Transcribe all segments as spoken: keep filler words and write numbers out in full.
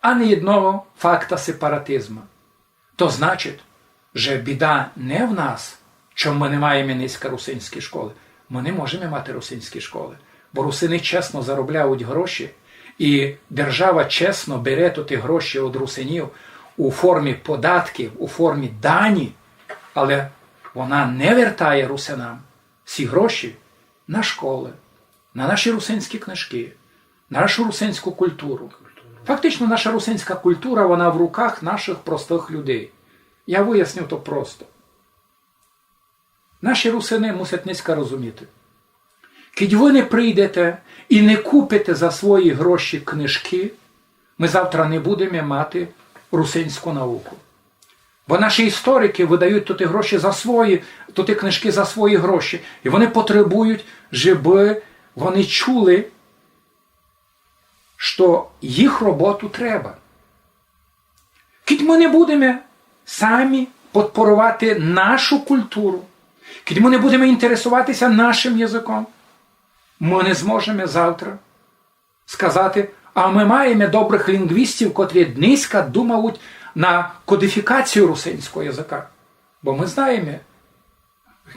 Ани єдного факта сепаратизма. То значить, же біда не в нас, што мы не маєме нынька русинські школы. Мы не можеме мати русинські школы, бо русины чесно заробляють гроші, і держава чесно бере тоті гроші од русинів у формі податків, у формі дані, але вона не вертає русинам сі гроші на школы, на наші русинські книжкы, на нашу русинську културу. Фактично, наша русинська култура, вона в руках наших простых людей. Я выясню то просто. Наші русины мусять нынька розуміти. Кідь вы не прийдете і не купите за свої гроші книжкы, мы завтра не будеме мати русинську науку. Бо наші історикы выдають тоті гроші за свої, тоті книжкы за свої гроші. І вони потребують, жебы вони чули, што їх роботу треба. Кідь мы не будеме самі подпоровати нашу културу, кідь мы не будеме інтересовати ся нашым языком, мы не зможеме завтра сказати: а мы маєме добрых лінґвістів, котрі днеська думають на кодифікацію русинського языка. Бо мы знаєме,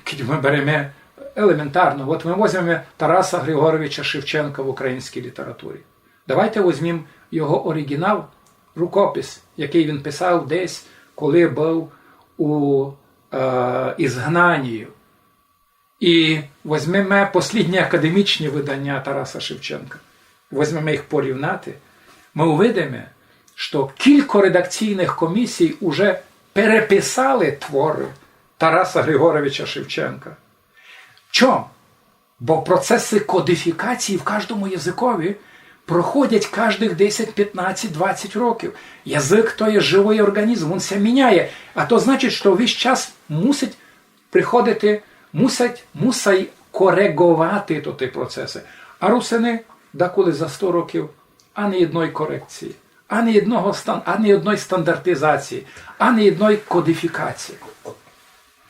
кідь мы береме елементарно, от мы возьмеме Тараса Григоровича Шевченка в українській літературі. Давайте возьмем його оріґінал, рукопис, якый він писав десь, коли быв у е, ізгнанію. І возьмеме послідні академічні выданя Тараса Шевченка. Возьмеме їх порівняти, мы увидиме, што кілько редакційных комісій уже переписали творы Тараса Григоровича Шевченка. Чом? Бо процесы кодифікації в каждому языкові проходять каждых десять, пятнадцять, двадцять років. Язык то є живый орґанізм, він ся міняє. А то значить, што весь час мусить приходити, мусять, мусай кореґовати тоті процесы. А русины даколи за сто років ани єдної корекції, ани єдного стан-, ани єдної стандартизації, ани єдної кодифікації.